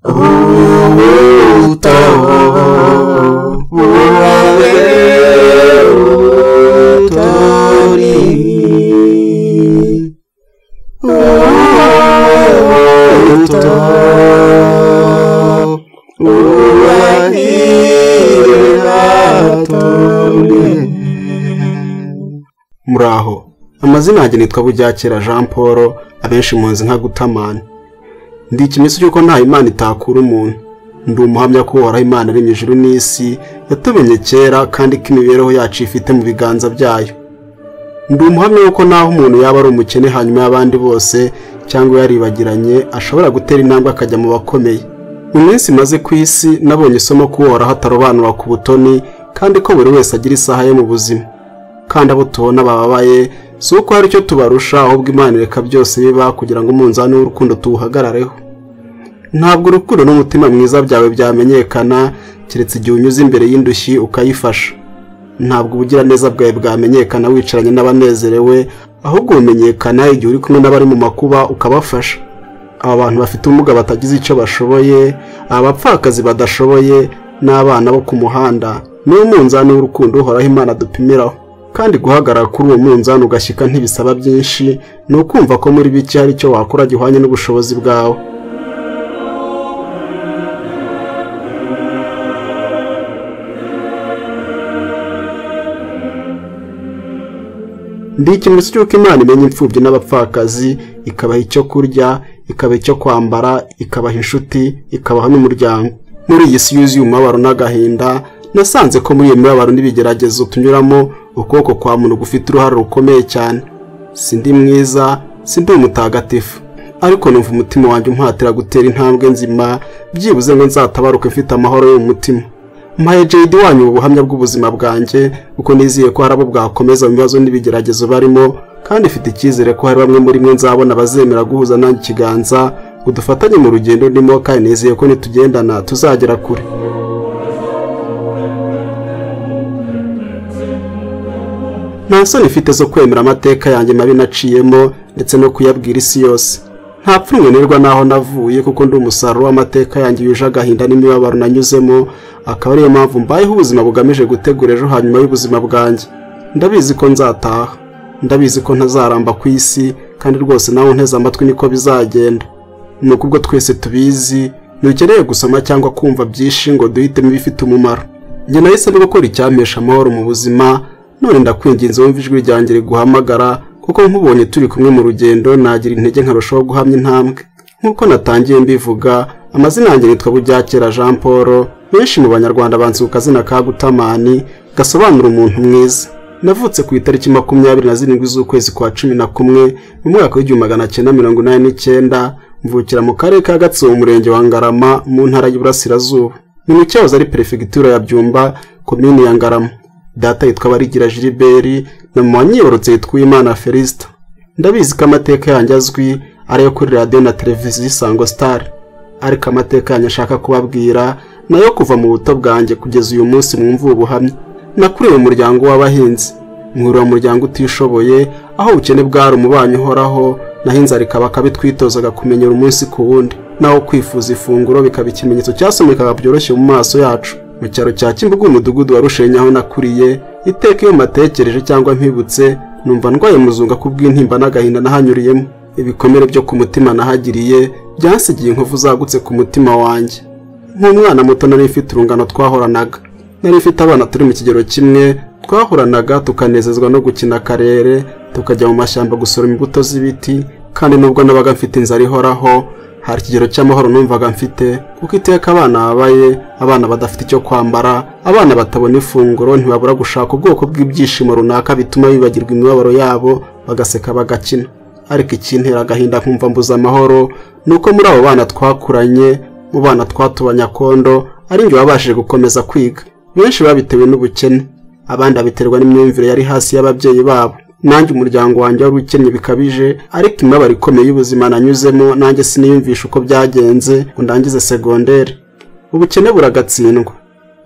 Ubuto bubaberutori Ubuto bubahiratore. Muraho, amazina yanjye nitwa Buryakera Jean Paul, abenshi muzi nka Gutamana. Ndi ikimenyetso cy'uko nta Imana itakura umuntu. Ndi umuhamya ko Uhoraho Imana aremye ijuru n'isi, yatumenye kera kandi ko imibereho yacu ifite mu biganza byayo. Ndi umuhamya yuko naho umuntu yaba ari umukene hanyuma y'abandi bose cyangwa yaribagiranye, ashobora gutera intambwe akajya mu bakomeye. Mu minsi maze ku isi nabonye isomo ko Uhoraho atarobanura ku butoni kandi ko buri wese agira isaha ye mu buzima. Kandi abo tubona bababaye si uko hari icyo tubarusha, ahubwo Imana ireka byose biba kugira ngo umunzani w'urukundo tuwuhagarareho. Ntabwo urukundo n'umutima mwiza byawe byamenyekana keretse igihe unyuze imbere y'indushyi ukayifasha. Ntabwo ubugiraneza bwawe bwamenyekana wicaranye n'abanezerewe, ahubwo bumenyekana igihe uri kumwe n'abari mu makuba ukabafasha. Aba bantu bafite ubumuga batagize icyo bashoboye, abapfakazi badashoboye, n'abana bo ku muhanda, niwo munzani w'urukundo Uhoraho Imana dupimiraho. Kandi guhagarara kuri uwo munzani ugashyika ntibisaba byinshi, ni ukumva ko muri bike hari icyo wakora gihwanye n'ubushobozi bwawe. Ndi ikimenyetso cy'uko Imana imenya imfubyi n'abapfakazi, ikabaha icyo kurya, ikabaha icyo kwambara, ikabaha inshuti, ikabaha n'umuryango. Muri iyi si yuzuye umubabaro n'agahinda, nasanze ko muri iyo mibabaro n'ibigeragezo tunyuramo, ukuboko kwa muntu gufite uruhare rukomeye cyane. Sindi mwiza, sindi umutagatifu, ariko numva umutima wanjye umpatira gutera intambwe nzima, byibuze ngo nzatabaruke mfite amahoro yo mu mutima. Mpaye JD wanyu ubu buhamya bw'ubuzima bwanjye, kuko nizeye ko hari abo bwakomeza mu bibazo n'ibigeragezo barimo, kandi mfite icyizere ko hari bamwe muri mwe nzabona bazemera guhuza nanjye ikiganza ngo dufatanye mu rugendo ndimo, kandi nizeye ko nitugendana tuzagera kure. Nta soni mfite zo kwemera amateka yanjye mabi naciyemo ndetse no kuyabwira isi yose. Nta pfunwe nirwa naho navuye, kuko ndi umusaruro w'amateka yanjye yuje agahinda n'imibabaro nanyuzemo, akaba ariyo mpamvu mbayeho ubuzima bugamije gutegura ejo hanyuma y'ubuzima bwanjye. Ndabizi ko nzataha, ndabizi ko ntazaramba ku isi, kandi rwose nawe unteze amatwi niko bizagenda. Ni uko ubwo twese tubizi, ntukeneye gusoma cyangwa kumva byinshi ngo duhitemo ibifite umumaro. Njye nahisemo gukora icyampesha amahoro mu buzima, none ndakwinginze wumve ijwi ryanjye riguhamagara, kuko nkubonye turi kumwe mu rugendo nagira intege nkarushaho guhamya intambwe. Nk'uko natangiye mbivuga, amazina yanjye nitwa Buryakera Jean Paul, benshi mu Banyarwanda banzi ku kazina ka Gutamani, gasobanura umuntu mwiza. Navutse ku itariki 27 z'ukwezi kwa 11 mu mwaka w'1989, mvukira mu karere ka Gatsibo mu murenge wa Ngarama mu ntara y'Iburasirazuba. Ni mu cyahoze ari perefegitura ya Byumba, komini ya Ngarama. Data yitwa Barigira Gilbert na mama wanyibarutse yitwa Uwimana Felicita. Ndabizi ko amateka yanjye azwi ariyo kuri radiyo na televiziyo Isango Star, ariko amateka yanjye ashaka kubabwira nayo kuva mu buto bwanjye kugeza uyu munsi mwumva ubuhamya. Nakuriye mu muryango w'abahinzi, nkurira mu muryango utishoboye, aho ubukene bwari umubanyi uhoraho, naho inzara ikaba akabitwitozaga kumenyera umunsi ku wundi, naho kwifuza ifunguro bikaba ikimenyetso cyasomekaga byoroshye mu maso yacu. Mu cyaro cya Kimbugu, umudugudu wa Rushenyi aho nakuriye, iteka iyo matekereje cyangwa mpibutse numva ndwaye muzunga kubw'intimba n'agahinda nahanyuriyemo. Ibikomere byo ku mutima nahagiriye byansigiye inkovu zagutse ku mutima wanjye. Nk'umwana muto nari mfite urungano twahoranaga, nari mfite abana turi mu kigero kimwe, twahoranaga tukanezezwa no gukina akarere, tukajya mu mashyamba gusoroma imbuto z'ibiti, kandi nubwo nabaga mfite inzara ihoraho, hari ikigero cy'amahoro numvaga mfite, kuko iteka abana babaye, abana badafite icyo kwambara, abana batabona ifunguro ntibabura gushaka ubwoko bw'ibyishimo runaka bituma bibagirwa imibabaro yabo, bagaseka bagakina. Ariko ikintera agahinda nkumva mbuze amahoro ni uko muri abo bana twakuranye, mu bana twatubanyakondo, ari njye wabashije gukomeza kwiga. Benshi babitewe n'ubukene, abandi babiterwa n'imyumvire yari hasi y'ababyeyi babo. Nanjye umuryango wanjye wari ukennye bikabije, ariko imibabaro ikomeye y'ubuzima nanyuzemo nanjye siniyumvisha uko byagenze ngo ndangize segonderi. Ubukene buragatsindwa.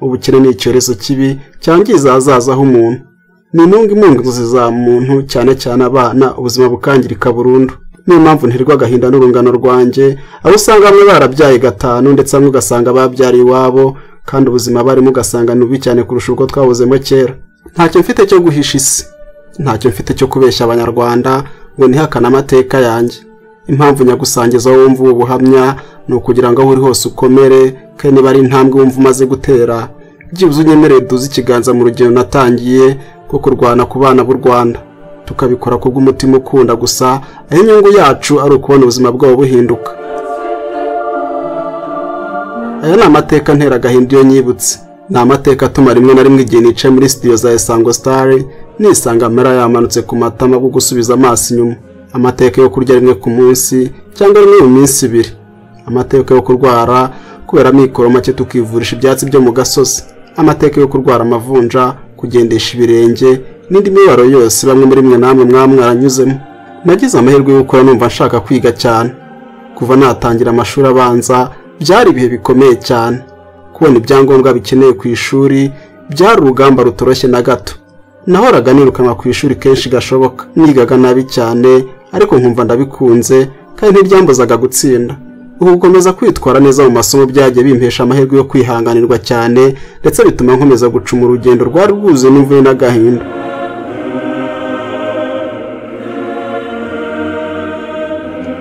Ubukene ni icyorezo kibi cyangiza ahazaza h'umuntu. Ni intunga imunga inzozi za muntu, cyane cyane abana, ubuzima bukangirika burundu. Niyo mpamvu ntirwa agahinda n'urungano rwanjye, aho usanga bamwe barabyaye 5 ndetse bamwe ugasanga babyariye iwabo, kandi ubuzima barimo ugasanga ni bubi cyane kurusha uko twabuzemo kera. Ntacyo mfite cyo guhisha isi, ntacyo mfite cyo kubeshya abanyarwanda ngo ntihakane amateka yanjye. Impamvu nyagusangiza wumva ubu buhamya ni ukugira ngo aho uri hose ukomere, kandi niba ari intambwe wumva umaze gutera, byibuze unyemerere duze ikiganza mu rugendo natangiye rwo kurwana ku bana b'u Rwanda, tukabikora kubw'umutima ukunda gusa, aho inyungu yacu ari ukubona ubuzima bwabo buhinduka. Aya ni amateka ntera agahinda iyo nyibutse. Ni amateka atuma rimwe na rimwe igihe nicaye muri studio za Isango Star nisanga amara yamanutse ku matama bwo gusubiza amaso inyuma. Amateka yo kurya rimwe ku munsi cyangwa rimwe mu minsi 2. Amateka yo kurwara kubera amikoro make tukivurisha ibyatsi byo mu gasozi. Amateka yo kurwara amavunja, kugendesha ibirenge n'indi mibabaro yose bamwe muri mwe namwe mwamwaranyuzemo. Nagize amahirwe yo gukora numva nshaka kwiga cyane. Kuva natangira amashuri abanza byari ibihe bikomeye cyane. Kubona ibyangombwa bikeneye ku ishuri byari urugamba rutoroshye na gato. Nahoraga nirukanwa ku ishuri kenshi gashoboka. Nigaga nabi cyane ariko nkumva ndabikunze kandi ntibyambuzaga gutsinda. Ubu gukomeza kwitwara neza mu masomo byagiye bimpesha amahirwe yo kwihanganirwa cyane, ndetse bituma nkomeza gucuma urugendo rwari rwuzuye n'imvune n'agahinda.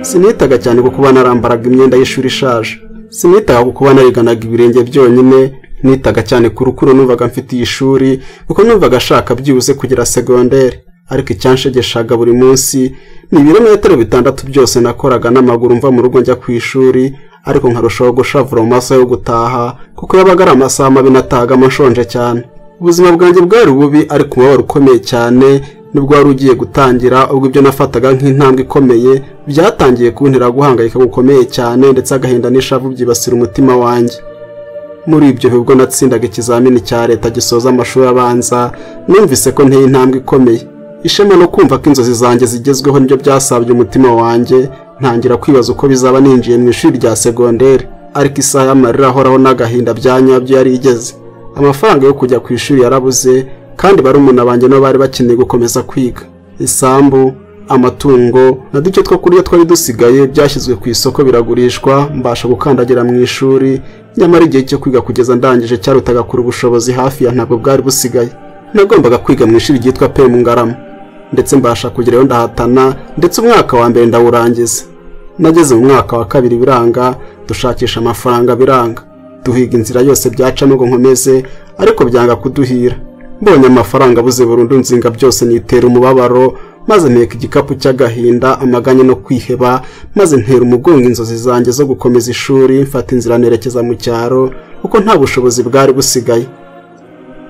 Sinitaga cyane ku kuba narambaraga imyenda y'ishuri ishaje. Sinitaga ku kuba nariganaga ibirenge byonyine, nitaga cyane ku rukundo numvaga mfitiye ishuri, kuko numvaga ashaka byibuze kugera segonderi. Ariko icyanshegeshaga buri munsi ni ibirometero 6 byose nakoraga n'amaguru mva mu rugo njya ku ishuri, ariko nkarushaho gushavura mu masaha yo gutaha, kuko yabaga ari amasaha mabi natahagamo nshonje cyane. Ubuzima bwanjye bwari bubi, ariko umubabaro ukomeye cyane nibwo wari ugiye gutangira, ubwo ibyo nafataga nk'intambwe ikomeye byatangiye kuntera guhangayika gukomeye cyane, ndetse agahinda n'ishavu byibasira umutima wanjye. Muri ibyo bihe ubwo natsindaga ikizamini cya leta gisoza amashuri abanza, numvise ko nteye intambwe ikomeye. Ishema no kumva ko inzozi zanjye zigezweho nibyo byasabye umutima wanjye, ntangira kwibaza uko bizaba ninjiye mu ishuri rya segonderi. Ariko isaha y'amarira ahoraho n'agahinda bya nyabyo yari igeze. Amafaranga yo kujya ku ishuri yarabuze, kandi barumuna banjye nabo bari bakeneye gukomeza kwiga. Isambu, amatungo na duke two kurya twari dusigaye byashyizwe ku isoko biragurishwa, mbasha gukandagira mu ishuri. Nyamara igihe cyo kwiga kugeza ndangije cyarutaga kure ubushobozi hafi ya ntabwo bwari busigaye. Nagombaga kwiga mu ishuri ryitwa PM Ngarama, ndetse mbasha kugerayo ndahatana, ndetse umwaka wa mbere ndawurangiza. Nageze mu mwaka wa 2 biranga, dushakisha amafaranga biranga, duhiga inzira yose byacamo ngo nkomeze, ariko byanga kuduhira. Mbonye amafaranga abuze burundu nzinga byose nitera umubabaro, maze mpeka igikapu cy'agahinda, amaganya no kwiheba, maze ntera umugongo inzozi zanjye zo gukomeza ishuri, mfata inzira nerekeza mu cyaro kuko nta bushobozi bwari busigaye.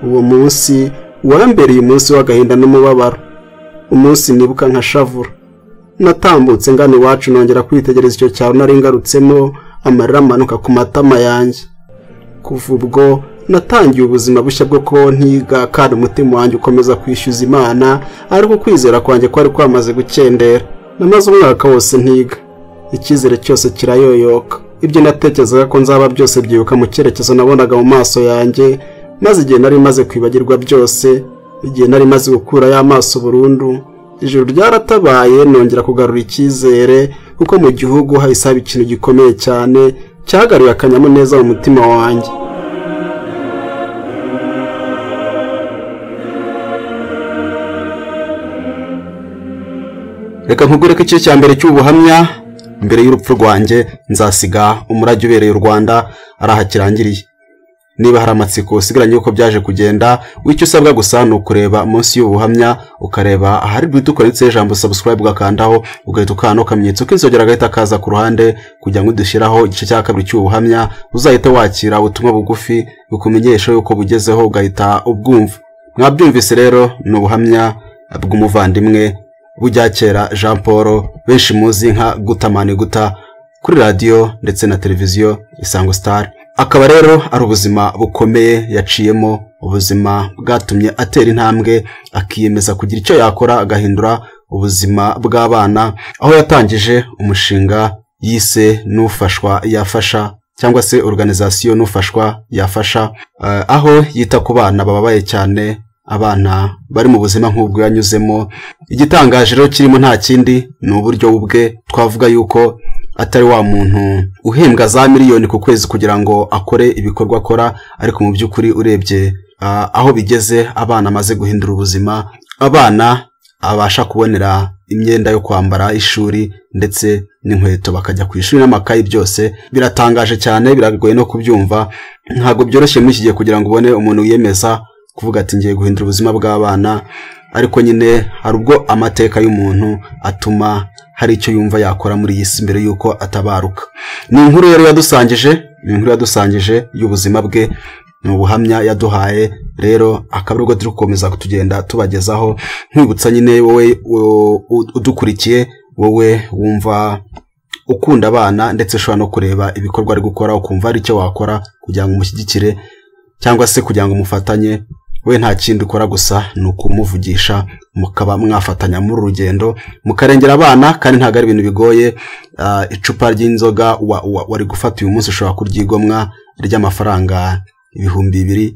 Uwo munsi wambereye umunsi w'agahinda n'umubabaro, umunsi nibuka nka shavura. Natambutse ngana iwacu nongera kwitegereza icyo cyaro nari ngarutsemo, amarira amanuka ku matama yanjye. Kuva ubwo natangiye ubuzima bushya bwo kubaho ntiga, kandi umutima wanjye ukomeza kwishyuza Imana, ariko kwizera kwanjye kwari kwamaze gukendera. Namaze umwaka wose ntiga, icyizere cyose kirayoyoka. Ibyo natekerezaga ko nzaba byose byibuka mu cyerekezo nabonaga mu maso yanjye, maze igihe nari maze kwibagirwa byose, igihe nari maze gukura y'amaso burundu, ijuru ryaratabaye nongera kugarura icyizere, kuko mu gihugu hahise haba ikintu gikomeye cyane cyagaruye akanyamuneza mu mutima wanjye. Reka nkubwire ko igice cya mbere cy'ubuhamya mbere y'urupfu rwanjye nzasiga umurage ubereye u Rwanda ari aha kirangiriye. Niba hari amatsiko usigaranye uko byaje kugenda, wicyo usabwa gusa ni ukureba munsi y'ubuhamya, ukareba ahari dukoretse ijambo subscribe ugakandaho, ugahita ukanda akamenyetso k'inzogera gahita kaza ku ruhande kugira ngo udushyiraho igice cya kabiri cy'ubuhamya, uzahita wakira ubutumwa bugufi bukumenyesha yuko bugezeho ugahita ubwumva. Mwabyumvise rero, ni ubuhamya bw'umuvandimwe Bujyakera Jean Paul, benshi muzi nka Gutamani Guta kuri radio ndetse na televiziyo Isango Star. Akaba rero ari ubuzima bukomeye yaciyemo, ubuzima bwatumye atera intambwe akiyemeza kugira icyo yakora agahindura ubuzima bw'abana, aho yatangije umushinga yise Nufashwa Yafasha, cyangwa se organisation Nufashwa Yafasha, aho yita ku bana bababaye cyane, abana bari mu buzima nk'ubwo yanyuzemo. Igitangaje rero kirimo nta kindi ni uburyo ubwe twavuga yuko atari wa muntu uhembwa za miliyoni ku kwezi kugira ngo akore ibikorwa akora, ariko mu by'ukuri urebye aho bigeze abana amaze guhindura ubuzima, abana abasha kubonera imyenda yo kwambara ishuri ndetse n'inkweto bakajya ku ishuri n'amakayi, byose biratangaje cyane, biragoye no kubyumva. Ntabwo byoroshye muri iki gihe kugira ngo ubone umuntu wiyemeza kuvuga ati ngiye guhindura ubuzima bw'abana, ariko nyine hari ubwo amateka y'umuntu atuma hari icyo yumva yakora muri iyi si mbere y'uko atabaruka. Ni inkuru rero yadusangije, ni inkuru yadusangije y'ubuzima bwe, ni ubuhamya yaduhaye rero, akaba aribwo turi gukomeza kutugenda tubagezaho. Nkwibutsa nyine wowe udukurikiye, wowe wumva ukunda abana ndetse ushobora no kureba ibikorwa ari gukora ukumva hari icyo wakora kugira ngo umushyigikire cyangwa se kugira ngo umufatanye, we nta kindi ukora gusa ni ukumuvugisha mukaba mwafatanya muri rugendo mukarengera abana. Kandi ntabwo ari ibintu bigoye. Icupa ry'inzoga wari gufata uyu munsi ushobora kuryigomwa ry'amafaranga 2000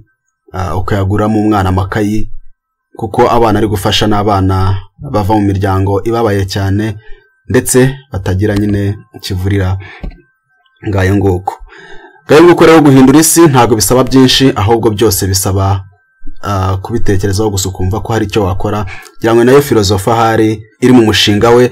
ukayaguramo umwana amakayi, kuko abana ari gufasha n'abana bava mu miryango ibabaye cyane ndetse batagira nyine kivurira. Ngayo nguko, ngayo nguko rero guhindura isi ntabwo bisaba byinshi, ahubwo byose bisaba kubitekerezaho gusa ukumva ko hari icyo wakora. Kugira ngo nayo filozofa ahari iri mu mushinga we,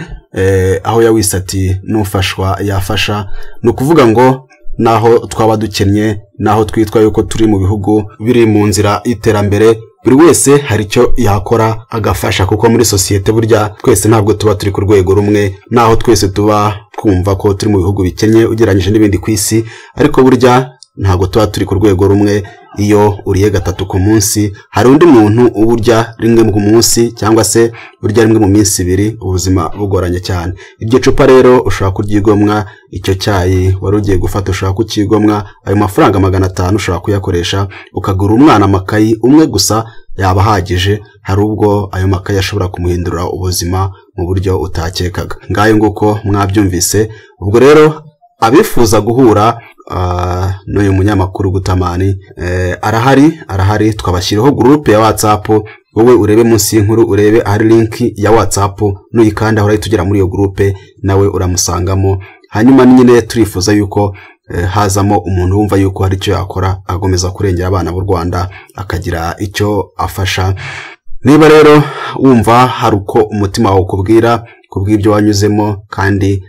aho yawise ati n'ufashwa yafasha. Ni ukuvuga ngo naho twaba dukennye, naho twitwa yuko turi mu bihugu biri mu nzira y'iterambere, buri wese hari icyo yakora agafasha, kuko muri sosiyete burya twese ntabwo tuba turi ku rwego rumwe, naho twese tuba twumva ko turi mu bihugu bikennye ugereranyije n'ibindi ku isi, ariko burya ntabwo tuba turi ku rwego rumwe. Iyo uriye gatatu ku munsi, hari undi muntu uburya rimwe ku munsi cyangwa se urya rimwe mu minsi ibiri, ubuzima bugoranye cyane. Iryo cupa rero ushobora kuryigomwa, icyo cyayi wari ugiye gufata ushobora kukigomwa, ayo mafaranga 500 ushobora kuyakoresha ukagura umwana amakayi umwe gusa yaba ahagije. Hari ubwo ayo makayi ashobora kumuhindura ubuzima mu buryo utakekaga. Ngayo nguko mwabyumvise. Ubwo rero abifuza guhura n'uyu munyamakuru Gutamani, arahari, twabashyiriho groupe ya WhatsApp. Wowe urebe munsi y'inkuru urebe ahari link ya WhatsApp, nuyikanda urahita tugera muri iyo groupe nawe uramusangamo. Hanyuma nyine turifuza yuko hazamo umuntu wumva yuko hari icyo yakora agomeza kurengera abana b'u Rwanda akagira icyo afasha. Niba rero wumva hari uko umutima wawe ukubwira kubw'ibyo wanyuzemo, kandi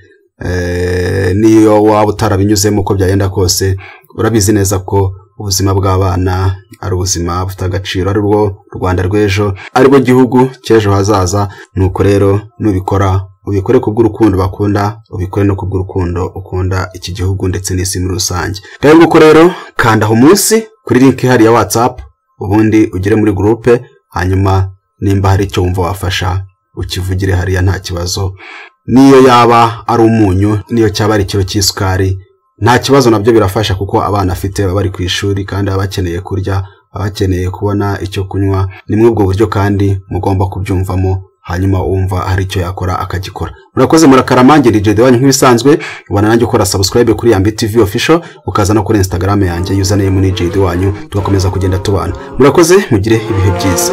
niyo waba utarabinyuzemo uko byagenda kose, urabizi neza ko ubuzima bw'abana ari ubuzima bufite agaciro, ari rwo Rwanda rw'ejo, ari rwo gihugu cy'ejo hazaza. Nuko rero nubikora ubikore kubw'urukundo bakunda, ubikore no kubw'urukundo ukunda iki gihugu ndetse n'isi muri rusange. Kandi nguko rero kanda aho munsi kuri link ihari ya WhatsApp, ubundi ugere muri groupe, hanyuma nimba hari icyo wumva wafasha ukivugire hariya nta kibazo. Niyo yaba ari umunyu, niyo cyaba ari ikiro cy'isukari, nta kibazo, nabyo birafasha kuko abana afite baba bari ku ishuri kandi baba bakeneye kurya, baba bakeneye kubona icyo kunywa. Ni muri ubwo buryo kandi mugomba kubyumvamo, hanyuma wumva hari icyo yakora akagikora. Murakoze, murakarama. Njye DJ wanyu nk'ibisanzwe, ubana nanjye ukora subscribe kuri Yambi TV Official, ukaza no kuri Instagram yanjye username ni JD wanyu, tugakomeza kugenda tubana. Murakoze, mugire ibihe byiza.